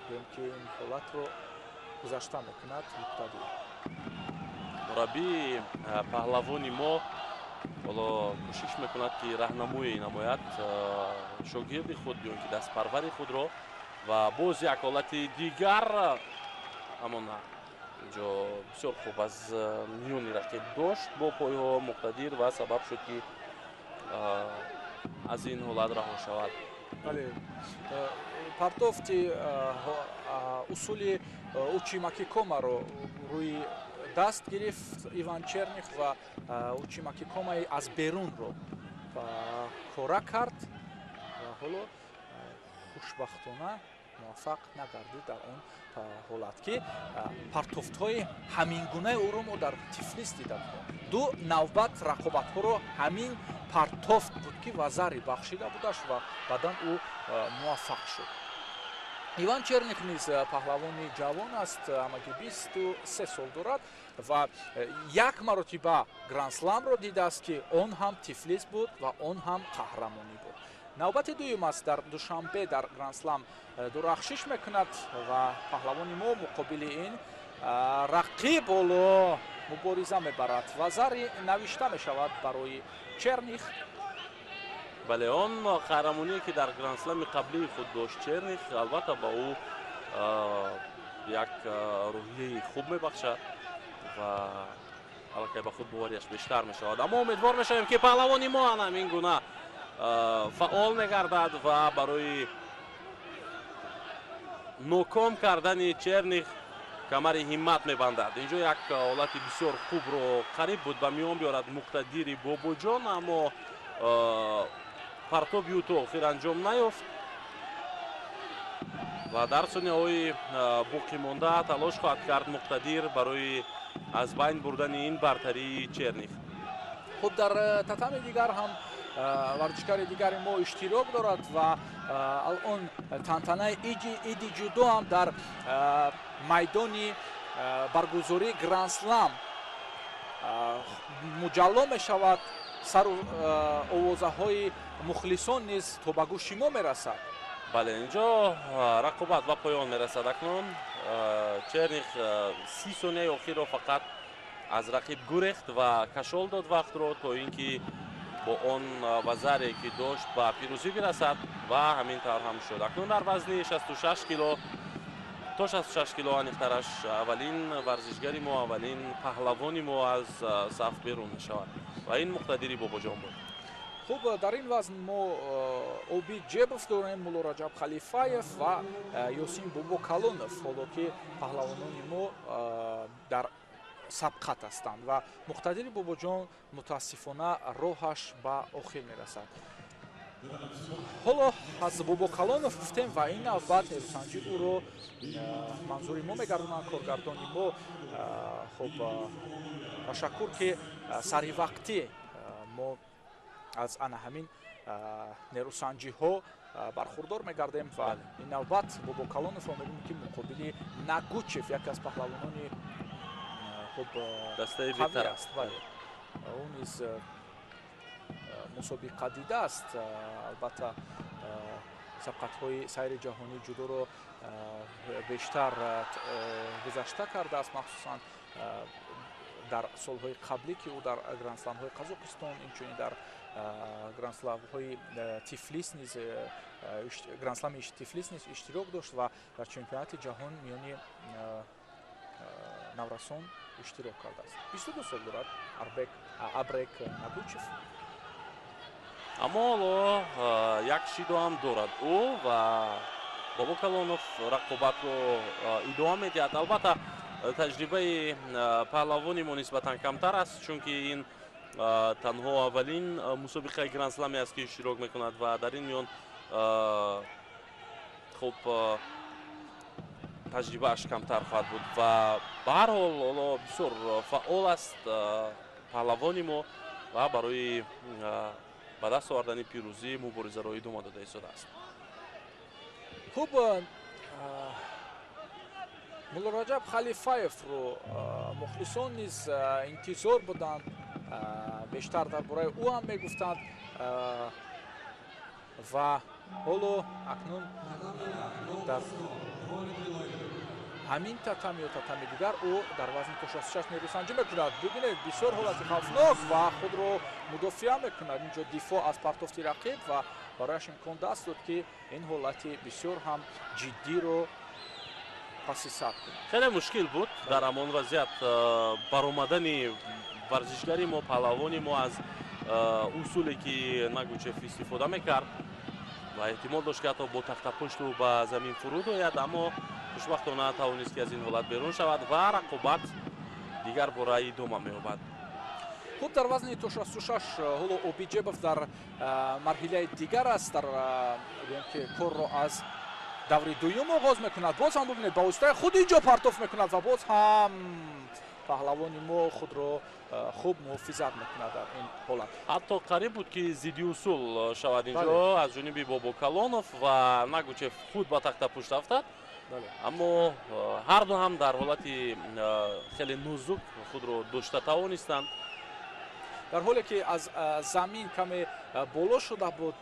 гӯем ки, ин ҳолатро гузашта мекунад Муқтадир. Мураббии паҳлавони мо ҳоло кӯшиш мекунад, ки раҳнамоӣ намояд шогирди худ ё ки дастпарвари худро ва боз як ҳолати дигар, аммо на, инҷо бисёр хуб аз миёни рақиб дошт бо пойҳо Муқтадир ва сабаб шуд, ки аз ин ҳолат раҳо шавад. Бале, партофти усули учимакикомаро рӯи даст гирифт Иван Черних ва учимакикомаи аз берунро кора кард ва ҳоло хушбахтона муваффақ нагардид дар он ҳолат, ки партофтҳои ҳамингунаи ӯро мо дар Тифлис дида будем. Ду навбат рақобатҳоро ҳамин партофт буд, ки вазари бахшида будаш ва баъдан ӯ муваффақ шуд. Иван Черних низ паҳлавони ҷавон аст, ҳамагӣ 23 сол дорад ва як маротиба Грандсламро дидааст, ки он ҳам Тифлис буд ва он ҳам қаҳрамонӣ буд. Навбати дуюм аст, дар Душанбе дар Грандслам дурахшиш мекунад ва паҳлавони мо муқобили ин рақиб ҳоло мубориза мебарад. Вазари навишта мешавад барои Черних. Бале, он қаҳрамоние, ки дар Грандслами қаблии худ дошт Черних, албатта ба ӯ як рӯҳияи хуб мебахшад ва аллакай ба худбовариаш бештар мешавад. Аммо умедвор мешавем, ки паҳлавони мо ана ҳамин гуна фаъол мегардад ва барои ноком кардани Черних Камари ҳиммат мебандад. Инҷо як ҳолати бисёр хубро қариб буд ба миён биёрад Муқтадири Бобоҷон, аммо партоби ӯ то охир анҷом наёфт ва дар сонияҳои боқӣ монда талош хоҳад кард Муқтадир барои аз байн бурдани ин бартарии Черних. Хуб, дар татами дигар ҳам варзишгари дигари мо иштирок дорад ва алон тантанаи иди ҷудо ҳам дар майдони баргузории Грандслам муҷалло мешавад. Сару овозаҳои мухлисон низ то ба гӯши мо мерасад. Бале, инҷо рақобат ба поён мерасад. Акнун Черних 30 сонияи охирро фақат аз рақиб гурехт ва кашол дод вақтро, то ин ки бо он вазаре ки дошт ба пирӯзӣ бирасад ва ҳамин тавр ҳам шуд. Акнун дар вазни 66 кило то 66 кило аниқтараш аввалин варзишгари мо, аввалин паҳлавони мо аз саф берун мешавад ва ин Муқтадири Бобоҷон буд. Хуб, дар ин вазн мо Обид Ҷебов дорем, Муллораҷаб Халифаев ва Ёсин Бобокалонов, ҳоло ки паҳлавонони мо дар сабқат ҳастанд ва Муқтадири Бобоҷон мутаассифона роҳаш ба охир мерасад. Ҳоло аз Бобокалонов гуфтем ва ин навбат нерӯсанҷи ӯро манзури мо мегардонанд коргардони мо. Хуб, ташаккур, ки саривақтӣ мо аз ана ҳамин нерӯсанҷиҳо бархурдор мегардем ва ин навбат Бобокалоновро мебинем, ки муқобили Нагучев, яке аз паҳлавонони хуб дастаи қавӣ беҳтар аст. Бале, ӯ низ мусобиқа дидааст. Албатта, сабқатҳои сайри ҷаҳонии ҷудоро бештар гузашта кардааст, махсусан дар солҳои қаблӣ, ки ӯ дар грандсламҳои Қазоқистон, инчунин дар грандсламҳои Тифлис низ, грандслами Тифлис низ иштирок дошт ва дар чемпионати ҷаҳон миёни наврасон иштирок кардааст. 22 сол дорад Арбек Абрек Нагучев. Аммо ҳоло як шидо ҳам дорад ӯ ва Бобокалонов рақобатро идома медиҳад. Албатта, таҷрибаи паҳлавони мо нисбатан камтар аст, чунки ин танҳо аввалин мусобиқаи грандсламе аст, ки иштирок мекунад ва дар ин миён хуб таҷрибааш камтар хоҳад буд ва ба ҳар ҳол ҳоло бисёр фаъол аст паҳлавони мо ва барои ба даст овардани пирӯзӣ муборизаро идома дода истодааст. Хуб, Муллораҷаб Халифаевро мухлисон низ интизор буданд, бештар дар бораи ӯ ҳам мегуфтанд ва ҳоло акнун дар ҳамин татам ё татами дигар ӯ дар вазни то 66 нерӯсанҷӣ мекунад. Бибинед, бисёр ҳолати хавфнок ва худро мудофиа мекунад. Инҷо дифоъ аз партофти рақиб ва барояш имкон даст дод, ки ин ҳолати бисёр ҳам ҷиддиро паси сар кунад. Хеле мушкил буд дар ҳамон вазъият баромадани варзишгари мо, паҳлавони мо аз усуле, ки Нагучев истифода мекард ва эҳтимол дошт, ки ҳатто бо тахтапушту ба замин фуруд ояд, аммо хушбахтона тавонист, ки аз ин ҳолат берун шавад ва рақобат дигар бора идома меёбад. Хуб, дар вазни то 66 ҳоло Обиҷебов дар марҳилаи дигар аст, дар гӯем ки корро аз даври дуюм оғоз мекунад. Боз ҳам бубинед, ба воситаи худ инҷо партоф мекунад ва боз ҳам паҳлавони мо худро хуб муҳофизат мекунад дар ин ҳолат. Ҳатто қариб буд, ки зидди усул шавад инҷо аз ҷониби Бобокалонов ва Нагучев худ ба тахтапушт афтад, аммо ҳарду ҳам дар ҳолати хеле нузук худро дошта тавонистанд. Дар ҳоле ки аз замин каме боло шуда буд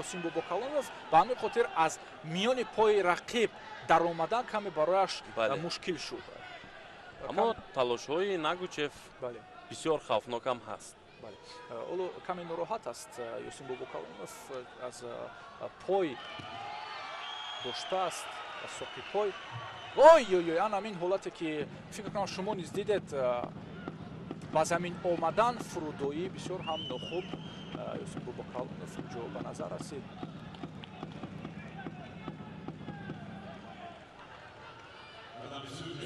Ёсин Бобокалонов, ба ҳамин хотир аз миёни пои рақиб даромадан каме барояш мушкил шуд. Аммо талошҳои Нагучев бисёр хавфнокам ҳаст. Ҳоло каме нороҳат аст Ёсин Бобокалонов, аз пой доштааст, аз соқи пой. Ой ой ой, ан ҳамин ҳолате, ки фикр кунам шумо низ дидед, ба замин омадан, фурудоӣ бисёр ҳам нохуб Ёсин Бобокалонов инҷо ба назар расид.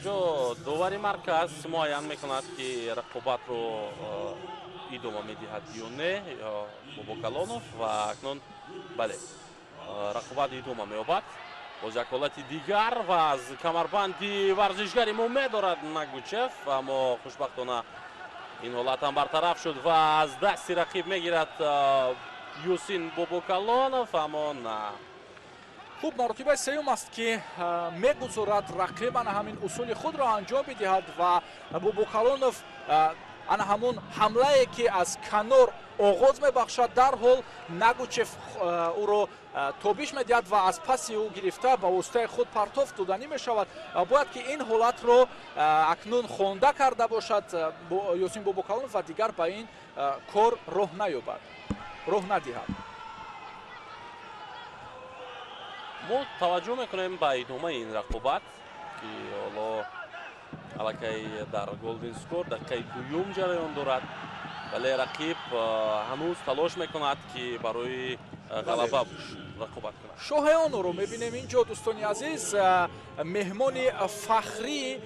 Инҷо довари марказ муайян мекунад, ки рақобатро идома медиҳад ё не Бобокалонов. Ва акнун, бале, рақобат идома меёбад. Боз як ҳолати дигар ва аз камарбанди варзишгари мо медорад Нагучев, аммо хушбахтона ин ҳолат ҳам бартараф шуд ва аз дасти рақиб мегирад Юсин Бобокалонов, аммо на. Хуб, маротибаи сеюм аст, ки мегузорад рақиб ана ҳамин усули худро анҷом бидиҳад ва Бобокалонов ана ҳамун ҳамлае, ки аз канор оғоз мебахшад, дарҳол Нагучев ӯро тобиш медиҳад ва аз паси ӯ гирифта, ба воситаи худ партоф доданӣ мешавад. Бояд ки ин ҳолатро акнун хонда карда бошад Ёсин Бобокалонов ва дигар ба ин кор роҳ наёбад, роҳ надиҳад. Мо таваҷҷӯҳ мекунем ба идомаи ин рақобат, ки ҳоло аллакай дар голден скор дақиқаи дуюм ҷараён дорад, вале рақиб ҳанӯз талош мекунад, ки барои ғалаба рақобат кунад. Шоҳеонуро мебинем инҷо, дӯстони азиз, меҳмони фахрии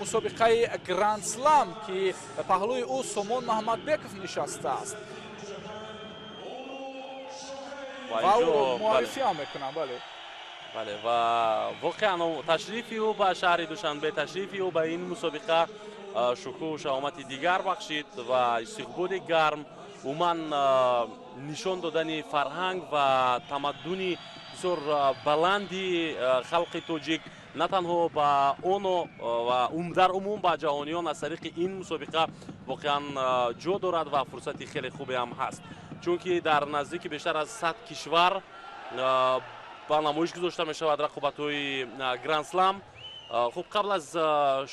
мусобиқаи Грандслам, ки паҳлӯи ӯ Сомон Маҳмадбеков нишастааст ва ӯро муаррифиам мекунам. Бале. Бале, ва воқеан ташрифи ӯ ба шаҳри Душанбе, ташрифи ӯ ба ин мусобиқа шукӯҳу шаҳомати дигар бахшид ва истиқболи гарм, умуман нишон додани фарҳанг ва тамаддуни бисёр баланди халқи тоҷик на танҳо ба оно ва дар умум ба ҷаҳониён аз тариқи ин мусобиқа воқеан ҷо дорад ва фурсати хеле хубе ҳам ҳаст, чунки дар наздики бештар аз 100 кишвар ба намоиш гузошта мешавад рақобатҳои Грандслам. Хуб, қабл аз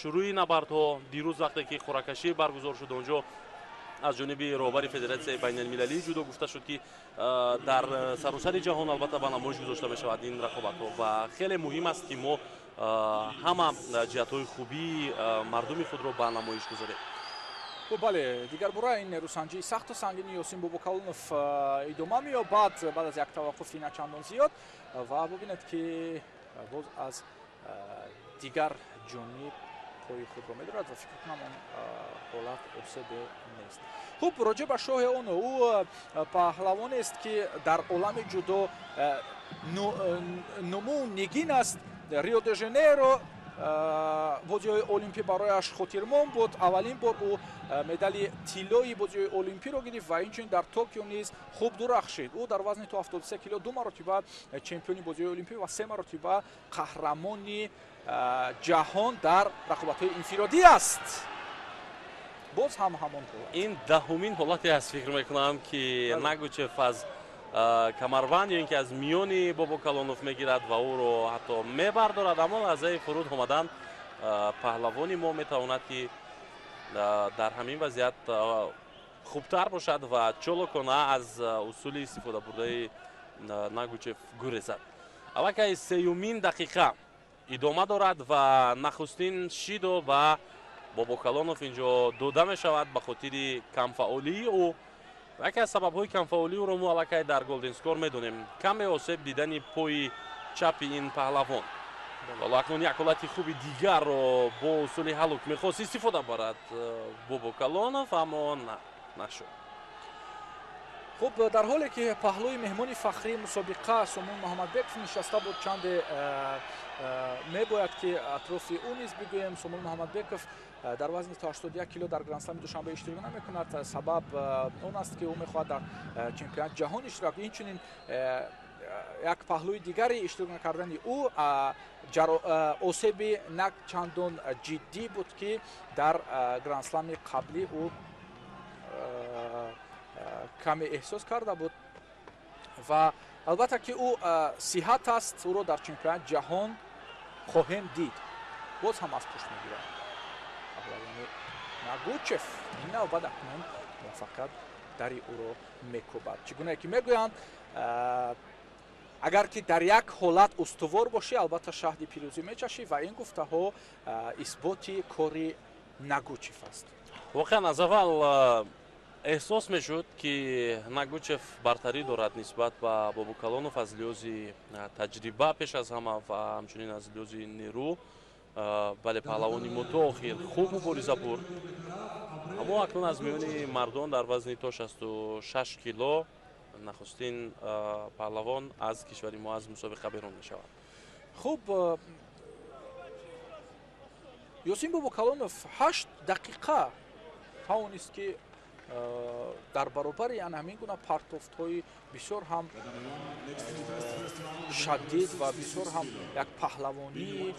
шурӯи набардҳо дирӯз, вақте ки қуръакашӣ баргузор шуд, онҷо аз ҷониби роҳбари Федератсияи байналмилалии ҷудо гуфта шуд, ки дар саросари ҷаҳон албатта ба намоиш гузошта мешавад ин рақобатҳо ва хеле муҳим аст, ки мо ҳама ҷиҳатҳои хубии мардуми худро ба намоиш гузорем. Хуб, бале, дигар бора ин нерӯсанҷии сахту сангини Ёсин Бобокалонов идома меёбад баъд аз як таваққуфи начандон зиёд. Ва бубинед, ки боз аз дигар ҷониб пои худро медорад ва фикр кунам, он ҳолат осебе нест. Хуб, роҷеъ ба Шоҳи Оно, ӯ паҳлавонест, ки дар олами ҷудо нумӯ нигин аст. Рио де Жанейро бозиҳои олимпӣ барояш хотирмон буд. Аввалин бор ӯ медали тиллои бозиҳои олимпиро гирифт ва инчунин дар Токио низ хуб дурахшид. Ӯ дар вазни то 73 кило ду маротиба чемпиони бозиҳои олимпӣ ва се маротиба қаҳрамони ҷаҳон дар рақобатҳои инфиродӣ аст. Боз ҳам ҳамон ҳолат. Ин даҳумин ҳолате аст, фикр мекунам, ки Нагучев аз камарбанд ё ин ки аз миёни Бобокалонов мегирад ва ӯро ҳатто мебардорад, аммо лаҳзаи фуруд омадан паҳлавони мо метавонад, ки дар ҳамин вазъият хубтар бошад ва чолокона аз усули истифодабурдаи Нагучев гурезад. Аллакай сеюмин дақиқа идома дорад ва нахустин шидо ба Бобокалонов инҷо дода мешавад ба хотири камфаъолии ӯ. Яке аз сабабҳои камфаъолии ӯро мо аллакай дар голденскор медонем: каме осеб дидани пои чапи ин паҳлавон. Ҳоло акнун як ҳолати хуби дигарро бо усули ҳалук мехост истифода барад Бобокалонов, аммо на, нашуд. Хуб, дар ҳоле ки паҳлӯи меҳмони фахрии мусобиқа Сомон Муҳаммадбеков нишаста буд, чанде мебояд, ки атрофи ӯ низ бигӯем. Сомон Муҳаммадбеков дар вазни то 81 кило дар Грандслами Душанбе иштирок намекунад. Сабаб он аст, ки ӯ мехоҳад дар чемпионати ҷаҳон иштирок. Инчунин як паҳлӯи дигари иштирок накардани ӯ осеби на чандон ҷиддӣ буд, ки дар Грандслами қаблӣ ӯ каме эҳсос карда буд. Ва албатта ки ӯ сиҳат аст, ӯро дар чемпионати ҷаҳон хоҳем дид. Боз ҳам аз пушт мегирад паҳлавони Нагучев. Ин навбат акнун муваффақият дари ӯро мекӯбад. Чӣ гунае ки мегӯянд, агар ки дар як ҳолат устувор бошӣ, албатта шаҳди пирӯзӣ мечашӣ ва ин гуфтаҳо исботи кори Нагучев аст. Воқеан, аз аввал эҳсос мешуд, ки Нагучев бартарӣ дорад нисбат ба Бобокалонов аз лиҳози таҷриба пеш аз ҳама ва ҳамчунин аз лиҳози нерӯ. Бале, паҳлавони мо то охир хуб мубориза бурд, аммо акнун аз миёни мардон дар вазни то 66 кило нахустин паҳлавон аз кишвари мо аз мусобиқа берун мешавад. Хуб, Ёсин Бобокалонов 8 дақиқа тавонист, ки дар баробари ана ҳамин гуна партофтҳои бисёр ҳам шадид ва бисёр ҳам як паҳлавонии